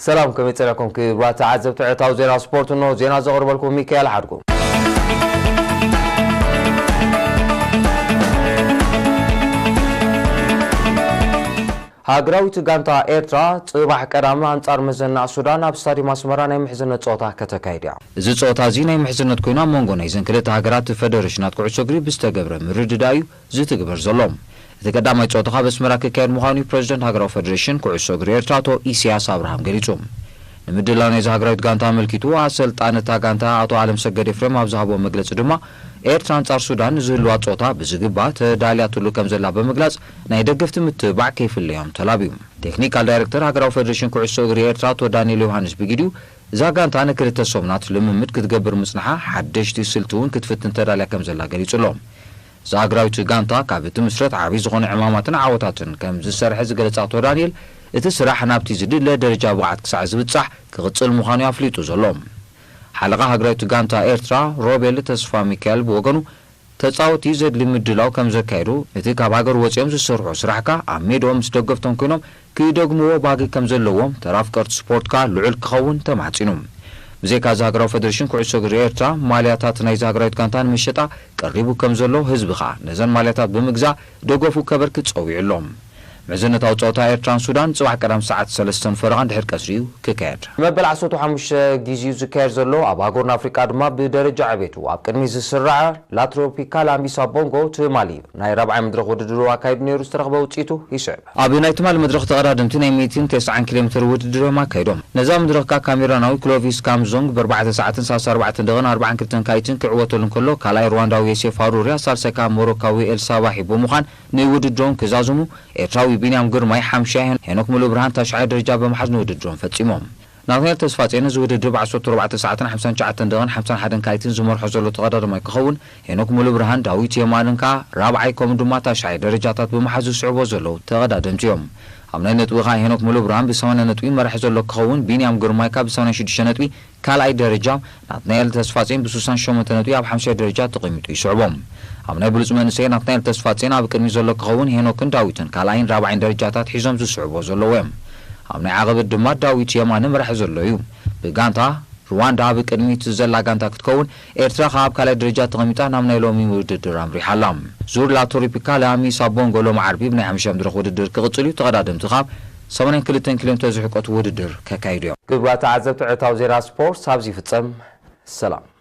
ሰላም፣ ከመይ ጸኒሕኩም ክቡራት ተዓዘብቲ ዕለታዊ ዜና ስፖርት? እንሆ ዜና ዘቕርበልኩም ሚካኤል ሓድጉ። ሃገራዊት ጋንታ ኤርትራ ጽባሕ ቀዳም ኣንጻር መዘና ሱዳን ኣብ ስታድዩም ኣስመራ ናይ ምሕዝነት ጸወታ ከተካይድ እያ። እዚ ጸወታ እዚ ናይ ምሕዝነት ኮይኑ ኣብ መንጎ ናይዘን ክልተ ሃገራት ፈደረሽናት ኩዕሶ እግሪ ብዝተገብረ ምርድዳእ እዩ ዝትግበር ዘሎ። እቲ ቀዳማይ ጸወታ ካብ ኣስመራ ክካየድ ምዃኑ እዩ ፕረዚደንት ሃገራዊ ፈደረሽን ኩዕሶ እግሪ ኤርትራ ኣቶ ኢሳያስ ኣብርሃም ገሊጹ። ንምድላው ናይዚ ሃገራዊት ጋንታ ኣመልኪቱ ኣሰልጣኒ እታ ጋንታ ኣቶ ኣለምሰገድ ኤፍሬም ኣብ ዝሃቦ መግለጺ ድማ ኤርትራ ኣንጻር ሱዳን ንዝህልዋ ጸወታ ብዝግባእ ተዳልያትሉ ከም ዘላ ብምግላጽ ናይ ደገፍቲ ምትብባዕ ከይፍለዮም ተላብዩ። ቴክኒካል ዳይሬክተር ሃገራዊ ፈደረሽን ኩዕሶ እግሪ ኤርትራ ኣቶ ዳንኤል ዮሃንስ ብጊዲኡ እዛ ጋንታ ንክልተ ሰሙናት ልምምድ ክትገብር ምጽንሓ ሓደሽቲ ስልቲ እውን ክትፍትን ተዳልያ ከም ዘላ ገሊጹ ኣሎ። እዛ ሃገራዊት ጋንታ ካብ እትምስረት ዓብዪ ዝኾነ ዕማማትን ዓወታትን ከም ዝሰርሐ ዝገለጸ ኣቶ ዳንኤል፣ እቲ ስራሕ ናብቲ ዝድለ ደረጃ ብቕዓት ክሳዕ ዝብጻሕ ክቕጽል ምዃኑ እዩ ኣፍሊጡ ዘሎ። ሓለቓ ሃገራዊት ጋንታ ኤርትራ ሮቤል ተስፋ ሚካኤል ብወገኑ፣ ተጻወቲ ዘድሊ ምድላው ከም ዘካየዱ፣ እቲ ካብ ሃገር ወጺኦም ዝሰርሑ ስራሕ ከኣ ኣብ ሜድኦም ምስ ደገፍቶም ኮይኖም ክደግምዎ ባህጊ ከም ዘለዎም፣ ተራ ኣፍቀርቲ ስፖርት ከኣ ልዑል ክኸውን ተማሕጺኑ። ብዘይካ እዚ ሃገራዊ ፈደረሽን ኩዕሶ እግሪ ኤርትራ፣ ማልያታት ናይዚ ሃገራዊት ጋንታ ንመሸጣ ቀሪቡ ከም ዘሎ፣ ህዝቢ ከኣ ነዘን ማልያታት ብምግዛእ ደገፉ ከበርክት ጸዊዑ ኣሎ። ምሕዝነታዊ ጸወታ ኤርትራን ሱዳን ጽባሕ ቀዳም ሰዓት ሰለስተን ፈረቓን ድሕሪ ቀትሪ እዩ ክካየድ። መበል ዓሰርተ ሓሙሽተ ግዜኡ ዝካየድ ዘሎ፣ ኣብ ኣህጉርና ኣፍሪቃ ድማ ብደረጃ ዕቤቱ ኣብ ቅድሚት ዝስራዕ ላትሮፒካል ኣምቢሳ ቦንጎ ትማሊ ናይ ራብዓይ መድረኽ ውድድሩ ኣካይዱ ነይሩ፣ ዝተረኽበ ውጽኢቱ ይስዕብ። ኣብ ናይ ትማሊ መድረኽ ተቐዳደምቲ ናይ ሚእትን ተስዓን ኪሎ ሜትር ውድድር እዮም ኣካይዶም። ነዛ መድረኽ ከኣ ካሜሮናዊ ክሎቪስ ካምዞንግ ብኣርባዕተ ሰዓትን ሰላሳ ኣርባዕተን ደቂቕን ኣርባዓን ክልተን ካይትን ክዕወተሉ እንከሎ፣ ካልኣይ ሩዋንዳዊ ዮሴፍ ሃሩርያ፣ ሳልሳይ ከኣ ሞሮካዊ ኤልሳባሂ ብምዃን ንውድድሮም ክዛዝሙ፣ ኤርትራዊ ቢንያም ግርማይ ሓምሻይ፣ ሄኖክ ሙሉብርሃን ታሽዓይ ደረጃ ብምሓዝ ንውድድሮም ፈጺሞም። ናትናኤል ተስፋጼን እዚ ውድድር ብዓሰርተ ኣርባዕተ ሰዓትን ሓምሳን ትሽዓተን ደቂቕን ሓምሳን ሓደን ካይትን ዝመርሖ ዘሎ ተቐዳዳማይ ክኸውን፣ ሄኖክ ሙሉብርሃን፣ ዳዊት የማንን ከኣ ራብዓይ ከምኡ ድማ ታሽዓይ ደረጃታት ብምሓዝ ዝስዕቦ ዘለዉ ተቐዳደምቲ እዮም። ኣብ ናይ ነጥቢ ከኣ ሄኖክ ሙሉብርሃን ብሰማንያ ነጥቢ ይመርሕ ዘሎ ክኸውን፣ ቢንያም ግርማይ ከኣ ብሰማንያን ሽዱሽተን ነጥቢ ካልኣይ ደረጃ፣ ናትናኤል ተስፋጼን ብስሳን ሸሞንተ ነጥቢ ኣብ ሓምሻይ ደረጃ ተቐሚጡ ይስዕቦም። ኣብ ናይ ብሉጽ መንእሰይ ናትናኤል ተስፋጼን ኣብ ቅድሚት ዘሎ ክኸውን፣ ሄኖክን ዳዊትን ካልኣይን ራብዓይን ደረጃታት ሒዞም ዝስዕቦ ዘለዉ እዮም። ኣብ ናይ ዓቐበት ድማ ዳዊት የማነ መራሒ ዘሎ እዩ። ብጋንታ ሩዋንዳ ኣብ ቅድሚት ዘላ ጋንታ ክትከውን፣ ኤርትራ ከኣ ኣብ ካልኣይ ደረጃ ተቐሚጣ ናብ ናይ ሎሚ ውድድር ኣምሪሓ ኣላ። ዙር ላቶሪፒካል ኣሚሳ ቦንጎ ሎሚ ዓርቢ ብናይ ሓሙሻይ መድረኽ ውድድር ክቕጽል እዩ። ተቐዳደምቲ ካብ ሰማንያን ክልተን ኪሎ ሜትር ዝሕቆት ውድድር ከካይዱ እዮም። ክቡራት ተዓዘብቲ፣ ዕለታዊ ዜና ስፖርት ኣብዚ ይፍጸም። ሰላም።